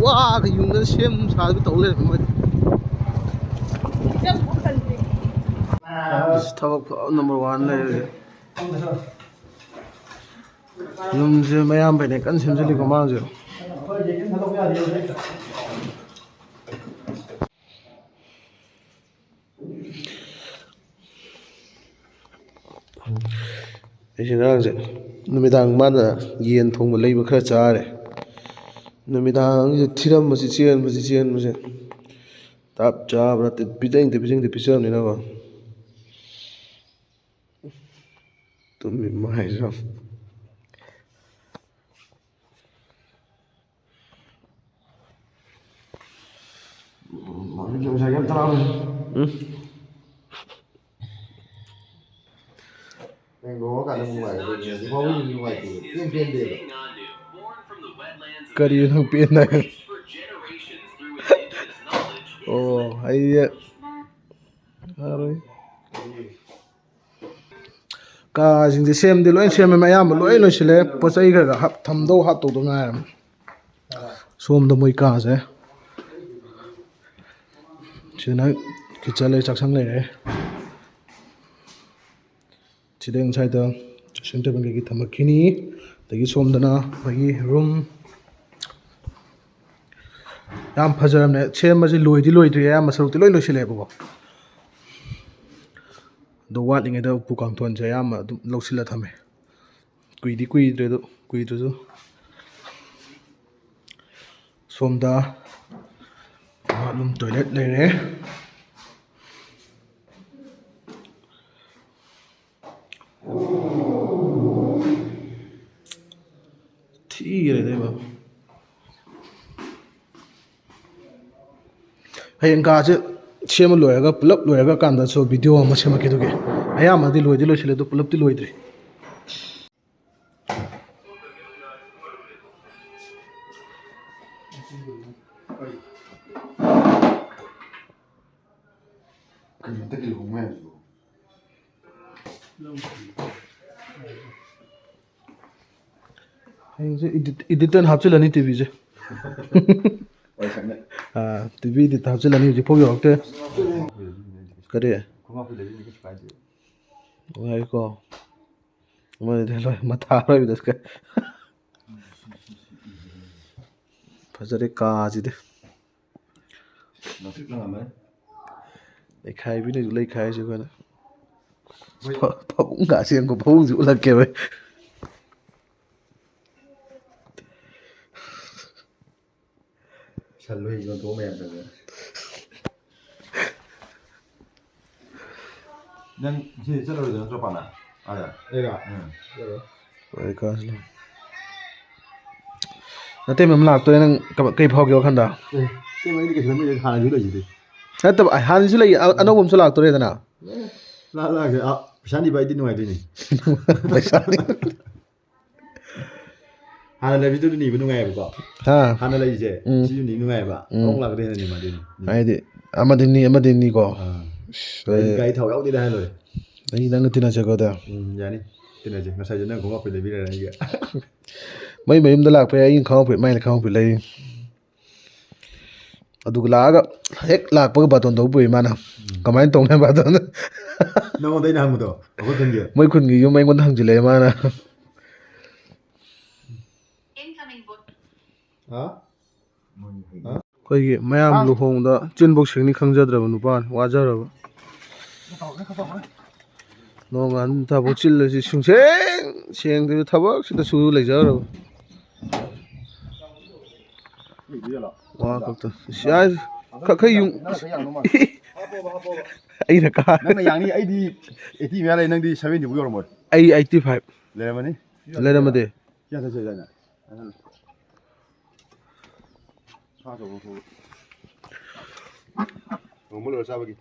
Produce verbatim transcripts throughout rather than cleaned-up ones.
ꯋꯥꯒ ꯌꯨꯡꯗꯅ ꯁꯦꯝ ꯁꯥꯗꯅ ꯇꯧ ꯂꯩꯔꯝꯃꯦ ꯃꯣꯏꯗꯤ꯫ ꯑꯁ, ꯊꯕꯛ ꯐꯕ ꯅꯝꯕꯔ ꯋꯥꯟ ꯂꯩꯔꯦ꯫ ꯌꯨꯝꯁꯦ ꯃꯌꯥꯝꯕꯩꯅꯦ ꯀꯟꯅ ꯁꯦꯝꯖꯤꯜꯂꯤꯀꯣ ꯃꯥꯁꯨ꯫ ꯑꯩꯁꯦ ꯉꯔꯥꯡꯁꯦ ꯅꯨꯃꯤꯗꯥꯡ ꯃꯥꯅ ꯌꯦꯟ ꯊꯣꯡꯕ ꯂꯩꯕ ꯈꯔ ꯆꯥꯔꯦ꯫ ꯅꯨꯃꯤꯗꯥꯡꯁꯦ ꯊꯤꯔꯝꯕꯁꯤ ꯆꯦꯟꯕꯁꯤ ꯆꯦꯟꯕꯁꯤ꯫ ꯇꯞ ꯆꯥꯕ꯭ꯔꯥ ꯄꯤꯖꯅꯤꯡꯗꯦ ꯄꯤꯖꯅꯤꯡꯗꯦ ꯄꯤꯖꯕꯅꯤꯅꯀꯣ꯫ ꯇꯨꯝꯃꯤ ꯃꯥꯏꯁꯨ꯫ ꯎꯝ꯫ ꯀꯔꯤꯅꯣ ꯅꯪ ꯄꯦꯟꯅ? ꯑꯣ, ꯑꯩ ꯌꯥꯔꯣꯏ꯫ ꯀꯥꯁꯤꯡꯁꯦ ꯁꯦꯝꯗꯤ ꯂꯣꯏ ꯁꯦꯝꯃꯦ, ꯑꯌꯥꯝꯕ ꯂꯣꯏ ꯂꯣꯏꯁꯤꯜꯂꯦ꯫ ꯄꯣꯠ ꯆꯩ ꯈꯔ ꯈꯔ ꯍꯥꯞ-, ꯊꯝꯗꯧ ꯍꯥꯞꯇꯧꯗꯣ ꯉꯥꯏꯔꯝꯅꯦ꯫ ꯁꯣꯝꯗ ꯃꯣꯏ ꯀꯥꯁꯦ꯫ ꯁꯤꯅ ꯀꯤꯠꯆꯟ ꯂꯩ, ꯆꯥꯛꯁꯪ ꯂꯩꯔꯦ꯫ ꯁꯤꯗ ꯉꯁꯥꯏꯗ ꯗ꯭ꯔꯦꯁꯤꯡ ꯇꯦꯕꯜ ꯀꯩꯀꯩ ꯊꯝꯃꯛꯈꯤꯅꯤ꯫ ꯑꯗꯒꯤ ꯁꯣꯝꯗꯅ ꯑꯩꯈꯣꯏꯒꯤ ꯔꯨꯝ꯫ ꯌꯥꯝ ꯐꯖꯔꯝꯅꯦ꯫ ꯁꯦꯝꯕꯁꯦ ꯂꯣꯏꯗꯤ ꯂꯣꯏꯗ꯭ꯔꯤ, ꯑꯌꯥꯝꯕ ꯁꯔꯨꯛꯇꯤ ꯂꯣꯏ ꯂꯣꯏꯁꯤꯜꯂꯦꯕꯀꯣ꯫ ꯑꯗꯣ ꯋꯥꯠꯂꯤꯉꯩꯗ ꯎꯄꯨ ꯀꯥꯡꯊꯣꯟꯁꯦ ꯑꯌꯥꯝꯕ ꯑꯗꯨꯝ ꯂꯧꯁꯤꯜꯂ ꯊꯝꯃꯦ꯫ ꯀꯨꯏꯗꯤ ꯀꯨꯏꯗ꯭ꯔꯦ ꯑꯗꯣ, ꯀꯨꯏꯗ꯭ꯔꯁꯨ꯫ ꯁꯣꯝꯗ ꯕꯥꯠꯔꯨꯝ ꯇꯣꯏꯂꯦꯠ ꯂꯩꯔꯦ꯫ ꯊꯤꯈ꯭ꯔꯦꯗ ꯏꯕꯣ꯫ ꯍꯌꯦꯡ ꯀꯥꯁꯦ ꯁꯦꯝꯕ ꯂꯣꯏꯔꯒ, ꯄꯨꯂꯞ ꯂꯣꯏꯔꯒ ꯀꯥꯟꯗꯁꯨ ꯚꯤꯗꯤꯑꯣ ꯑꯃ ꯁꯦꯝꯃꯛꯀꯦ꯫ ꯑꯗꯨꯒꯤ ꯑꯌꯥꯝꯕꯗꯤ ꯂꯣꯏꯗꯤ ꯂꯣꯏꯁꯤꯜꯂꯦ, ꯑꯗꯨ ꯄꯨꯂꯞꯇꯤ ꯂꯣꯏꯗ꯭ꯔꯤ꯫ ꯀꯩꯅꯣ ꯍꯟꯗꯛꯀꯤ ꯂꯨꯍꯣꯡꯕ ꯃꯌꯥꯝꯁꯤꯕꯨ? ꯍꯌꯦꯡꯁꯦ edit, edit ꯑꯣꯏꯅ ꯍꯥꯞꯆꯤꯜꯂꯅꯤ ꯇꯤꯚꯤꯁꯦ꯫ ꯑꯥ, ꯇꯤꯚꯤꯗꯤ ꯍꯥꯞꯆꯤꯜꯂꯅꯤ, ꯍꯧꯖꯤꯛꯐꯥꯎ ꯌꯧꯔꯛꯇꯦ꯫ ꯀꯔꯤ? ꯉꯥꯏꯈꯣ꯫ ꯑꯃꯗꯤ ꯂꯣꯏ ꯃꯊꯥ ꯂꯣꯏꯕꯗ ꯀ-, ꯐꯖꯔꯦ ꯀꯥꯁꯤꯗꯤ꯫ ꯅꯨꯡꯁꯤꯠ ꯂꯥꯡꯉꯝꯃꯦ꯫ ꯂꯩꯈꯥꯏꯕꯤꯅꯁꯨ ꯂꯩꯈꯥꯏꯁꯦ ꯑꯩꯈꯣꯏꯅ꯫ ꯍꯣꯏ꯫ ꯐ-, ꯐꯃꯨꯡꯒ ꯑꯁꯦꯡꯕ ꯐꯃꯨꯡꯁꯦ ꯎꯠꯂꯛꯀꯦꯕ꯫ ꯁꯟ ꯂꯣꯏ ꯌꯣꯟꯊꯣꯛꯑ ꯃꯌꯥꯝ ꯆꯪꯉꯦ꯫ ꯅꯪ ꯉꯁꯤꯗꯤ ꯆꯠꯂꯔꯣꯏꯗꯣꯏ ꯅꯠꯇ꯭ꯔꯣ, ꯄꯥꯛꯅ? ꯑꯥꯗ? ꯑꯩꯔꯣ? ꯎꯝ꯫ ꯆꯠꯂꯣꯏ꯫ ꯍꯣꯏ, ꯀꯥꯁꯤꯅ꯫ ꯅꯇꯩꯃ ꯑꯃ ꯂꯥꯛꯇꯣꯔꯦ, ꯅꯪ ꯀꯃ-, ꯀꯩ ꯐꯥꯎꯒꯦ ꯋꯥꯈꯟꯗ? ꯑꯦ, ꯏꯇꯩꯃ ꯑꯩꯗꯤ ꯀꯩꯁꯨ ꯈꯟꯕꯤꯗꯦ, ꯍꯥꯟꯅꯁꯨ ꯂꯩꯁꯤꯗꯤ꯫ ꯅꯠꯇꯕ, ꯑ, ꯍꯥꯟꯅꯁꯨ ꯂꯩ, ꯑ-, ꯑꯅꯧꯕ ꯑꯃꯁꯨ ꯂꯥꯛꯇꯣꯔꯦꯗꯅ꯫ ꯑꯦ, ꯂꯥꯛ-, ꯂꯥꯛꯑꯒꯦ꯫ ꯑ, ꯄꯩꯁꯥ ꯅꯤꯕ ꯑꯩꯗꯤ ꯅꯨꯡꯉꯥꯏꯗꯣꯏꯅꯤ꯫ ꯄꯩꯁꯥ ꯅꯤ-, ꯍꯥꯟꯅ ꯂꯩꯕꯤꯗꯨꯗꯤ ꯅꯤꯕ ꯅꯨꯡꯉꯥꯏꯌꯦꯕꯀꯣ꯫ ꯍꯥ? ꯍꯥꯟꯅ ꯂꯩꯔꯤꯁꯦ, ꯎꯝ꯫ ꯁꯤꯁꯨ ꯅꯤ ꯅꯨꯡꯉꯥꯏꯌꯦꯕ꯫ ꯎꯝ꯫ ꯑꯍꯨꯝ ꯂꯥꯛꯇ ꯍꯦꯟꯅ ꯅꯤ ꯃꯥꯗꯤ ꯅꯤ꯫ ꯍꯥꯏꯗꯤ, ꯑꯃꯗꯤ ꯅꯤ, ꯑꯃꯗꯤ ꯅꯤꯀꯣ꯫ ꯑꯥ꯫ ꯑꯁ, ꯒꯥꯔꯤ, ꯑꯩ ꯒꯥꯔꯤ ꯊꯥꯎ ꯌꯥꯎꯗꯦꯗ ꯍꯥꯏ ꯂꯣꯏꯔꯦ꯫ ꯑꯩ ꯅꯪꯒ ꯇꯤꯟꯅꯁꯦꯀꯣ ꯑꯗ꯫ ꯎꯝ, ꯌꯥꯅꯤ꯫ ꯇꯤꯟꯅꯁꯦ꯫ ꯉꯁꯥꯏꯁꯨ ꯅꯪ ꯈꯣꯡꯎꯞ ꯐꯨꯔꯤꯠ ꯂꯩꯕꯤꯔꯦ ꯑꯩꯒꯤ꯫ ꯃꯩ ꯃꯌꯨꯝꯗ ꯂꯥꯛꯄ ꯌꯥꯏ, ꯑꯩꯅ ꯈꯪꯍꯧ ꯐꯨꯔꯤꯠ, ꯃꯥꯏꯅ ꯈꯪꯍꯧ ꯐꯨꯔꯤꯠ ꯂꯩ꯫ ꯑꯗꯨꯒ ꯂꯥꯛꯑꯒ ꯍꯦꯛ ꯂꯥꯛꯄꯒ ꯕꯥꯇꯣꯟ ꯇꯧꯕ ꯄꯨꯏ ꯃꯥꯅ꯫ ꯎꯝ꯫ ꯀꯃꯥꯏꯅ ꯇꯧꯅꯤ ꯕꯥꯇꯣꯟꯗꯣ? ꯅꯉꯣꯟꯗ ꯑꯩꯅ ꯍꯪꯕꯗꯣ, ꯑꯩꯈꯣꯏ ꯈꯨꯟꯒꯤ? ꯃꯣꯏ ꯈꯨꯟꯒꯤ ꯌꯨꯝ ꯑꯩꯉꯣꯟꯗ ꯍꯪꯖꯤꯜꯂꯛꯑꯦ ꯃꯥꯅ꯫ ꯍꯥ? ꯑꯩꯈꯣꯏꯒꯤ ꯃꯌꯥꯝ ꯂꯨꯍꯣꯡꯕꯗ ꯆꯤꯟꯐꯧ ꯁꯦꯡꯅꯤ ꯈꯪꯖꯗ꯭ꯔꯕ ꯅꯨꯄꯥꯅꯤ, ꯋꯥꯖꯔꯕ꯫ ꯅꯣꯡꯉꯥꯟꯕ ꯊꯕꯛ ꯆꯤꯜꯂꯁꯤ ꯁꯨꯡꯁꯦꯡ ꯁꯦꯡꯗꯕ ꯊꯕꯛꯁꯤꯗ ꯁꯨ ꯂꯩꯖꯔꯕ꯫ ꯋꯥ ꯈꯛꯇ꯫ ꯑꯁ, ꯌꯥꯏ, ꯈ-, ꯈꯔ ꯌꯨꯡ-, ꯑꯩꯅ ꯀꯥ-, ꯅꯪꯅ ꯌꯥꯡꯅꯤ, ꯑꯩꯗꯤ eighty ꯃꯌꯥ ꯂꯩ, ꯅꯪꯗꯤ seventy ꯐꯥꯎ ꯌꯧꯔꯝꯃꯣꯏ꯫ ꯑꯩ eighty five꯫ ꯂꯩꯔꯝꯃꯅꯤ? ꯂꯩꯔꯝꯃꯗꯤ꯫ ꯀꯌꯥ ꯆꯠꯁꯦ ꯍꯥꯏꯗꯥꯏꯅꯦ? ꯁꯥ ꯑꯆꯧꯕ ꯊꯣꯛꯑꯦ꯫ ꯂꯨꯍꯣꯡꯕ ꯂꯣꯏꯔ ꯆꯥꯕꯒꯤ꯫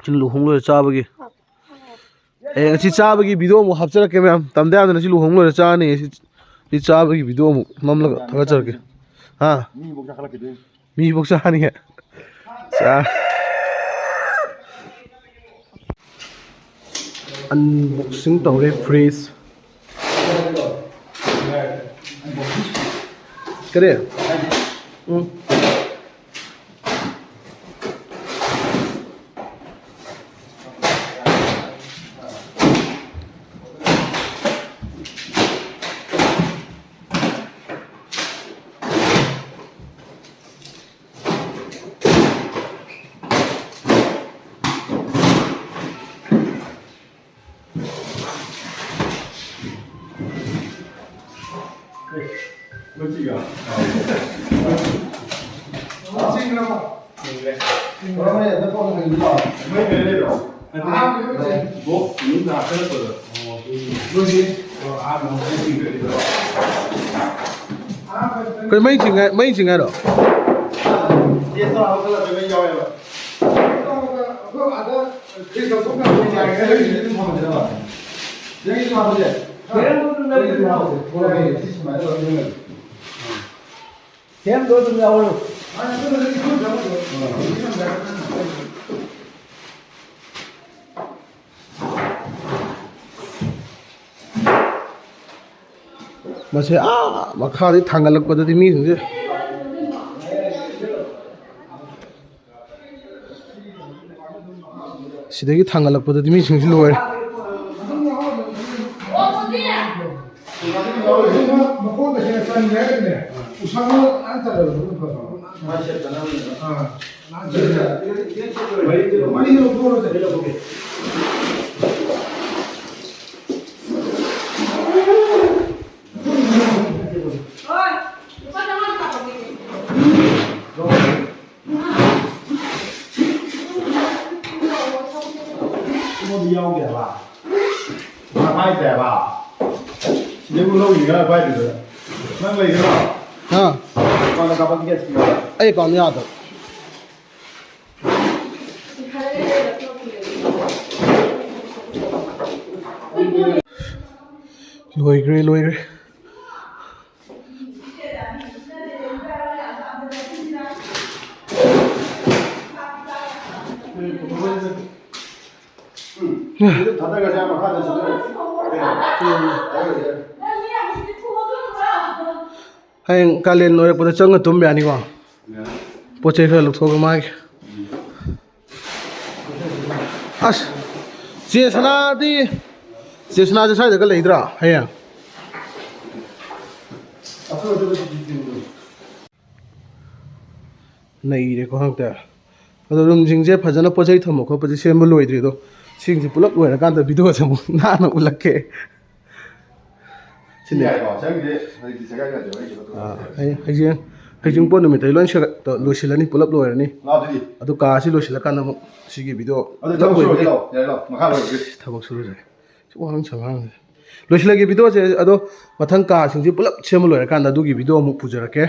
ꯁꯤ ꯂꯨꯍꯣꯡ ꯂꯣꯏꯔ ꯆꯥꯕꯒꯤ꯫ ꯍꯌꯦꯡ ꯑꯁꯤ ꯆꯥꯕꯒꯤ video ꯑꯃꯨꯛ ꯍꯥꯞꯆꯔꯛꯀꯦ ꯃꯌꯥꯝ꯫ ꯇꯝꯗ ꯌꯥꯗꯅ ꯁꯤ ꯂꯨꯍꯣꯡ ꯂꯣꯏꯔ ꯆꯥꯔꯅꯤ꯫ ꯁꯤ, ꯁꯤ ꯆꯥꯕꯒꯤ video ꯑꯃꯨꯛ ꯅꯝꯂꯒ ꯊꯥꯒꯠꯆꯔꯛꯀꯦ꯫ ꯍꯥ? ꯃꯤꯐꯧ ꯆꯥꯈꯠꯂꯛꯈꯤꯗꯣꯏꯅꯤ꯫ ꯃꯤꯐꯧ ꯆꯥꯅꯤꯡꯉꯦ꯫ ꯆꯥ-, unboxing ꯇꯧꯔꯦ fridge꯫ ꯀꯔꯤ? ꯎꯝ꯫ ꯑꯩꯈꯣꯏ ꯃꯩ ꯆꯤꯡꯉꯥꯏ, ꯃꯩ ꯆꯤꯡꯉꯥꯏꯔꯣ? ꯁꯦꯝꯗꯣ ꯑꯗꯨꯝ ꯌꯥꯎꯔꯣ꯫ ꯃꯁꯦ ꯑꯥ ꯃꯈꯥꯗꯩ ꯊꯥꯡꯒꯠꯂꯛꯄꯗꯗꯤ ꯃꯤꯁꯤꯡꯁꯦ, ꯁꯤꯗꯒꯤ ꯊꯥꯡꯒꯠꯂꯛꯄꯗꯗꯤ ꯃꯤꯁꯤꯡꯁꯤ ꯂꯣꯏꯔꯦ꯫ ꯃꯈꯣꯡꯗ ꯍꯦꯟꯅ ꯆꯟꯒꯦ ꯍꯥꯏꯔꯒꯅꯦ, ꯎꯁꯥ ꯍꯣꯏ ꯅꯥꯟ ꯆꯜꯂꯦꯕ, ꯑꯗꯨꯝ ꯐꯕ꯫ ꯑꯥ, ꯅꯥꯟ ꯆꯜꯂꯦ꯫ ꯃꯔꯤꯗꯣ ꯂꯧꯊꯣꯛꯑꯁꯦ꯫ ꯑꯃꯗꯤ ꯌꯥꯎꯗꯦ ꯍꯥꯏꯕ꯫ ꯄꯩꯁꯥ ꯄꯥꯏꯗ꯭ꯔꯦ ꯍꯥꯏꯕ꯫ ꯁꯤꯗꯩꯕꯨ ꯂꯧꯈꯤꯒꯦ ꯍꯥꯏꯔ ꯄꯥꯏꯗ꯭ꯔꯤꯗꯨꯅ꯫ ꯅꯪ ꯂꯩꯒꯗ꯭ꯔꯣ? ꯍꯥ? ꯑꯦꯀꯥꯎꯟꯗ ꯀꯥꯞꯄꯛꯀꯦ ꯁꯤꯗ꯫ ꯑꯩ ꯑꯦꯀꯥꯎꯟ ꯌꯥꯗꯕ꯫ ꯂꯣꯏꯈ꯭ꯔꯦ, ꯂꯣꯏꯈ꯭ꯔꯦ꯫ ꯎꯝ꯫ ꯑꯗꯨ ꯊꯥꯗꯔꯒꯁꯦ ꯃꯈꯥꯗ ꯁꯤꯗ꯫ ꯎꯝ꯫ ꯍꯌꯦꯡ ꯀꯥꯂꯦꯟ ꯂꯣꯏꯔꯛꯄꯗ ꯆꯪꯉ ꯇꯨꯝ ꯌꯥꯅꯤꯀꯣ? ꯄꯣꯠ ꯆꯩ ꯈꯔ ꯂꯧꯊꯣꯛꯑꯒ ꯃꯥꯒꯤ꯫ ꯑꯁ, ꯆꯦ ꯁꯅꯥꯗꯤ, ꯆꯦ ꯁꯅꯥꯁꯦ ꯁ꯭ꯋꯥꯏꯗꯒ ꯂꯩꯗ꯭ꯔꯥ ꯍꯌꯦꯡ? ꯅꯩꯔꯦꯀꯣ ꯍꯟꯗꯛꯇꯤ꯫ ꯑꯗꯣ ꯔꯨꯝꯁꯤꯡꯁꯦ ꯐꯖꯅ ꯄꯣꯠ ꯆꯩ ꯊꯝꯕ ꯈꯣꯠꯄꯁꯦ ꯁꯦꯝꯕ ꯂꯣꯏꯗ꯭ꯔꯤ꯫ ꯑꯗꯣ ꯁꯤꯡꯁꯦ ꯄꯨꯂꯞ ꯂꯣꯏꯔꯀꯥꯟꯗ ꯚꯤꯗꯤꯑꯣꯁꯦ ꯑꯃꯨꯛ ꯅꯥꯟꯅ ꯎꯠꯂꯛꯀꯦ꯫ ꯁꯤ ꯌꯥꯏꯀꯣ? ꯆꯪꯗꯦ, ꯍꯧꯖꯤꯛꯇꯤ ꯁꯦꯒꯥꯏ ꯅꯥꯏꯗꯦꯕ ꯑꯩꯒꯤ ꯐꯣꯇꯣ꯫ ꯑꯥ, ꯍꯌꯦꯡ, ꯍꯌꯦꯡ, ꯍꯌꯦꯡ ꯄꯣꯠ ꯅꯨꯃꯤꯠꯇ ꯂꯣꯏ ꯁꯦꯒꯠ-, ꯂꯣꯏꯁꯤꯜꯂꯅꯤ, ꯄꯨꯂꯞ ꯂꯣꯏꯔꯅꯤ꯫ ꯂꯥꯎꯗꯨꯗꯤ꯫ ꯑꯗꯨ ꯀꯥꯁꯤ ꯂꯣꯏꯁꯤꯜꯂꯀꯥꯟꯗ ꯑꯃꯨꯛ ꯁꯤꯒꯤ ꯚꯤꯗꯤꯑꯣ ꯑꯗꯨ ꯄꯨꯂꯞ ꯊꯕꯛ ꯁꯨꯔꯁꯤ ꯂꯣꯏꯔꯅꯤ꯫ ꯂꯥꯎ, ꯌꯥꯔꯦ ꯂꯥꯎ, ꯃꯈꯥ ꯂꯣꯏꯔꯁꯤ꯫ ꯊꯕꯛ ꯁꯨꯔꯁꯦ꯫ ꯁꯤ ꯋꯥꯉꯥꯡ ꯁꯉꯥꯡꯁꯦ꯫ ꯂꯣꯏꯁꯤꯜꯂꯒꯦ ꯚꯤꯗꯤꯑꯣꯁꯦ, ꯑꯗꯣ ꯃꯊꯪ ꯀꯥꯁꯤꯡꯁꯦ ꯄꯨꯂꯞ ꯁꯦꯝꯕ ꯂꯣꯏꯔꯀꯥꯟꯗ ꯑꯗꯨꯒꯤ ꯚꯤꯗꯤꯑꯣ ꯑꯃꯨꯛ ꯄꯨꯖꯔꯛꯀꯦ꯫